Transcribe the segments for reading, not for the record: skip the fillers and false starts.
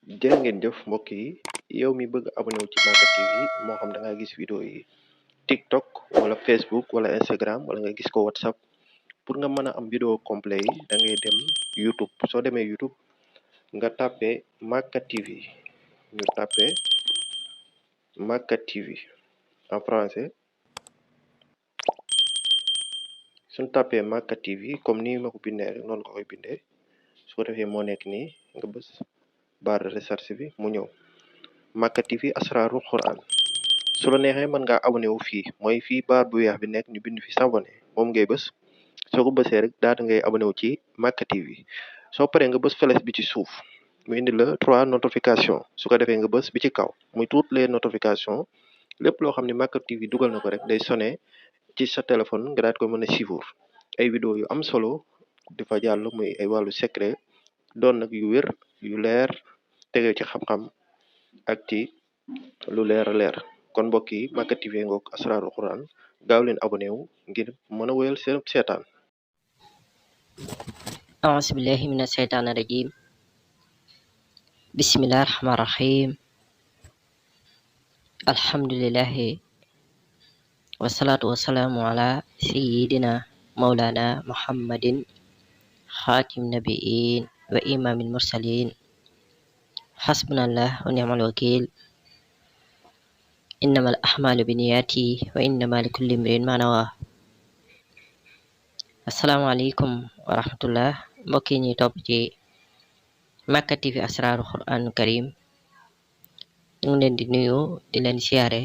jërë ngeen jëf mbokk yi yow mi bëgg abonné wu ci Maka TV moo xam da nga gis vidéo yi TikTok wala Facebook wala Instagram wala nga gis ko WhatsApp pour nga mën a am vidéo complet yi da ngay dem YouTube soo demee YouTube nga tàppe Maka TV ñu tàppe Maka TV en français suñ tàppee Maka TV comme ni ma ko bindee rek noonu nga koy bindee su ko defee moo nekk nii nga bës barre de recherche bi mu ñëw Maka TV asraarul Quran su la neexee mën ngaa abonné wu fii mooy fii barre bu weex bi nekk ñu bind fi s'abonné moom ngay bës soo ko bësee rek daata ngay abonné wu ci Maka TV soo paree nga bës flèche bi ci suuf mu indi la 3 notification su ko defee nga bës bi ci kaw muy toutes les notifications lépp loo xam ne Maka TV dugal na ko rek day sonné ci sa téléphone nga daat ko mën a suivre ay vidéo yu am solo di fa jàll muy ay wàllu secret doon nag yu wér yu leer tege ci xam-xam ak ci lu leer a leer kon mbokk yi Maka TV ngoog asraarul Quran gaaw leen abonné wu ngir mën a wéyal seen seetaan أعوذ بالله من الشيطان الرجيم بسم الله الرحمن الرحيم الحمد لله والصلاة والسلام على سيدنا مولانا محمد خاتم النبيين وإمام المرسلين حسبنا الله ونعم الوكيل إنما الأعمال بالنيات وإنما لكل امرئ ما نوى asalaamaaleykum wa rahmatullah mbokk yi ñuy topp ci Maka TV asraarul Quran karim ñu ngi leen di nuyu di leen siyaare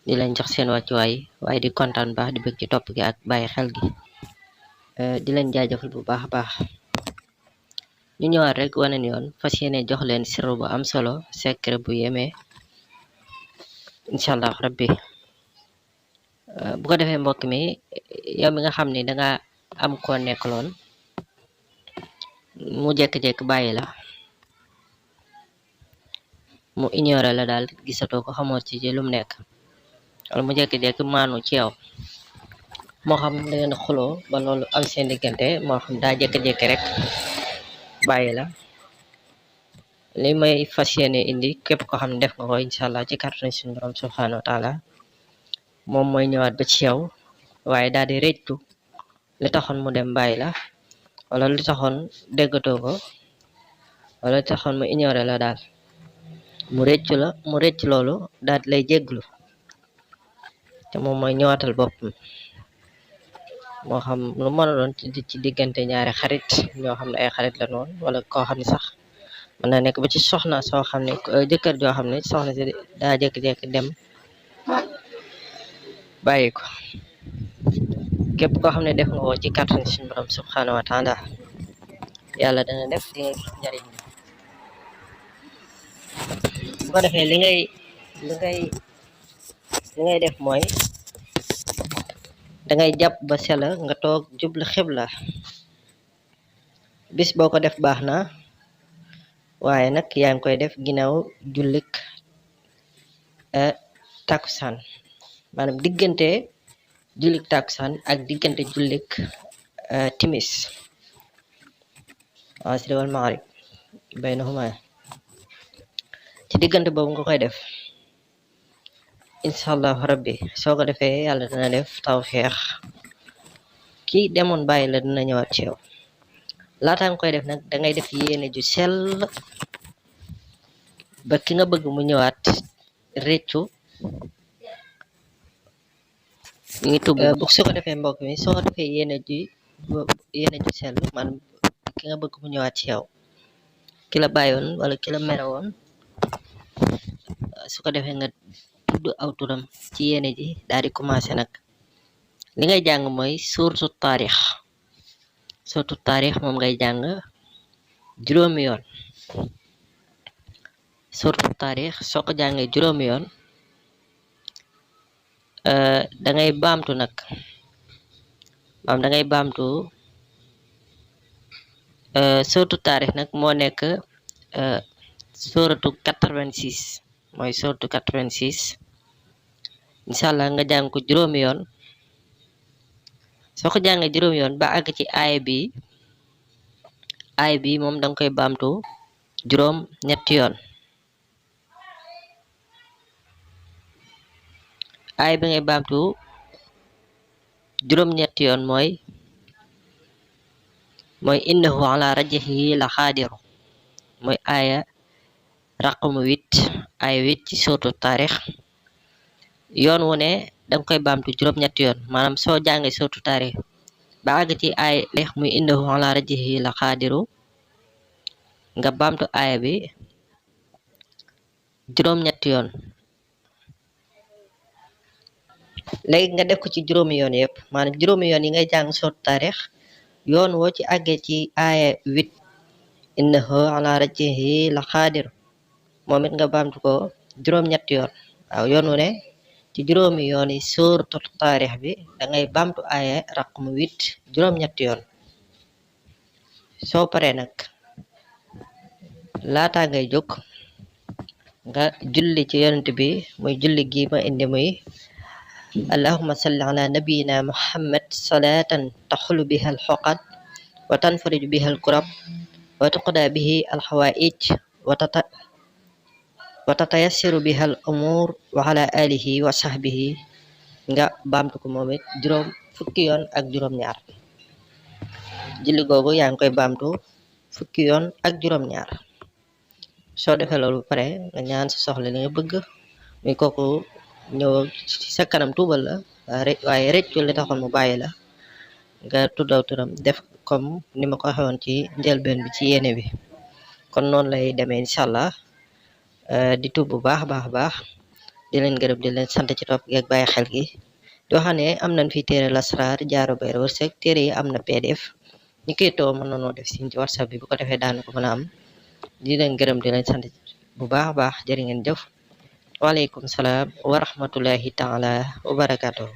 di leen jox seen wàccuwaay waaye di kontaan baax di bëgg ci topp gi ak bàyyi xel gi di leen jaajëfal bu baax a baax ñu ñëwaat rek waneen yoon fas yéene jox leen sirru bu am solo secret bu yeme incha allah rabbi bu ko defee mbokk mi yow mi nga xam ne danga am koo nekkaloon mu jékki-jékki bàyyi la mu ignoré la daal gisatoo ko xamoo ci lum nekk wala mu jékki-jékki maanu ci yow moo xam da ngeen xuloo ba loolu am seen diggante moo xam daa jékki-jékki rek bàyyi la li may fas yéene indi képp ko xam ne def nga ko incha allah ci kàttanu suñu borom subhanahu wa taala moom mooy ñëwaat ba ci yow waaye daal di rëccu li taxoon mu dem bàyyi la wala li taxoon déggatoo ko wala li taxoon mu ignoré la daal mu rëcc loolu daal di lay jégglu te moom mooy ñëwaatal boppam moo xam lu mën a doon ci diggante ñaari xarit ñoo xam ne ay xarit la noonu wala koo xam ne sax mën na nekk ba ci soxna soo xam ne jëkkër joo xam ne soxna si daa jékki-jékki dem bàyyi ko képp koo xam ne def nga woo ci kàttan suñu borom subhanahu wa taala yàlla dana def di nga gis njariñ bu ko defee li ngay def mooy dangay jàpp ba sela nga toog jublu xibla bis boo ko def baax na waaye nag yaa ngi koy def ginnaaw jullik takusaan maanaam diggante jullik takusaan ak diggante jullik timis asri wal maghrib baynahuma ci diggante boobu nga koy def incha allahu rabbi soo ko defee yàlla dina def tawfeex kii demoon bàyyi la dina ñëwaat ci yow laata nga koy def nag dangay def yéene ju sell ba ki nga bëgg mu ñëwaat réccu mi ngi tubb bu su ko defee mbokk mi soo defee yéene ju sell maanaam ki nga bëgg mu ñëwaat ci yow ki la bàyyoon wala ki la mere woon su ko defee nga tudd aw turam ci yéene ji daal di commencé nag li ngay jàng mooy suuratu taarix moom ngay jàng juróomi yoon suuratu taarix soo ko jàngee juróomi yoon dangay baamtu nag dangay baamtu suuratu taarix nag moo nekk suuratu 86 mooy suuratu 86 incha allah nga jàng ko juróomi yoon soo ko jàngee juróomi yoon ba àgg ci aaya bi moom danga koy baamtu juróom ñetti yoon. aaya bi ngay baamtu juróom ñetti yoon mooy innahu ala raj'ihi la xaadiru, mooy aaya raqmu 8 aaya 8 ci sootu taarix. yoon wu ne danga koy baamtu juróom ñetti yoon, maanaam soo jàngee sootu taarix ba àgg ci aaya muy innahu ala raj'ihi la xaadiru, nga baamtu aaya bi juróom ñetti yoon. léegi nga def ko ci juróomi yoon yëpp, maanaam juróomi yoon yi ngay jàng sootu taarix, yoon woo ci àggee ci aaya 8 innahu ala raj'ihi la xaadiru, moom it nga baamtu ko juróom ñetti yoon. waaw yoon wu ne ci juróomi yoon yi sootu taarix bi da ngay baamtu aaya raqmu 8 juróom ñetti yoon. soo paree nag laata ngay jóg nga julli ci yonent bi, muy julli gi ma indi muy allahumma salli ala nabiyina muhammad salatan taxulu biha alxuqad wa tanfariju biha alkurab wa tuqda bihi alxawaij wa tatayassiru biha al umur wa ala alihi wa sahbihi, nga baamtu ko moom it juróom fukki yoon ak juróom ñaar. julli googu yaa ngi koy baamtu fukki yoon ak juróom ñaar. soo defee loolu ba pare nga ñaan sa soxla li nga bëgg, muy kooku ñëw sa kanam tuubal la waaye rëccu li taxoon mu bàyyi la, nga tuddaw turam def comme ni ma ko waxee woon ci njëlbeen bi ci yéene bi. kon noonu lay demee incha allah. di tuub bu baax di leen gërëm di leen sant ci topp gi ak bàyyi xel gi. di wax ne am nañ fi téere lasraar jaaro bayra wërsëg, téere yi am na PDF, ñi koy too mën nañoo def siñ ci WhatsApp bi, bu ko defee daana ko mën a am. di leen gërëm di leen sant bu baax jërë ngeen jëf. waaleykum salaam wa rahmatullahi taala wa barakatuh.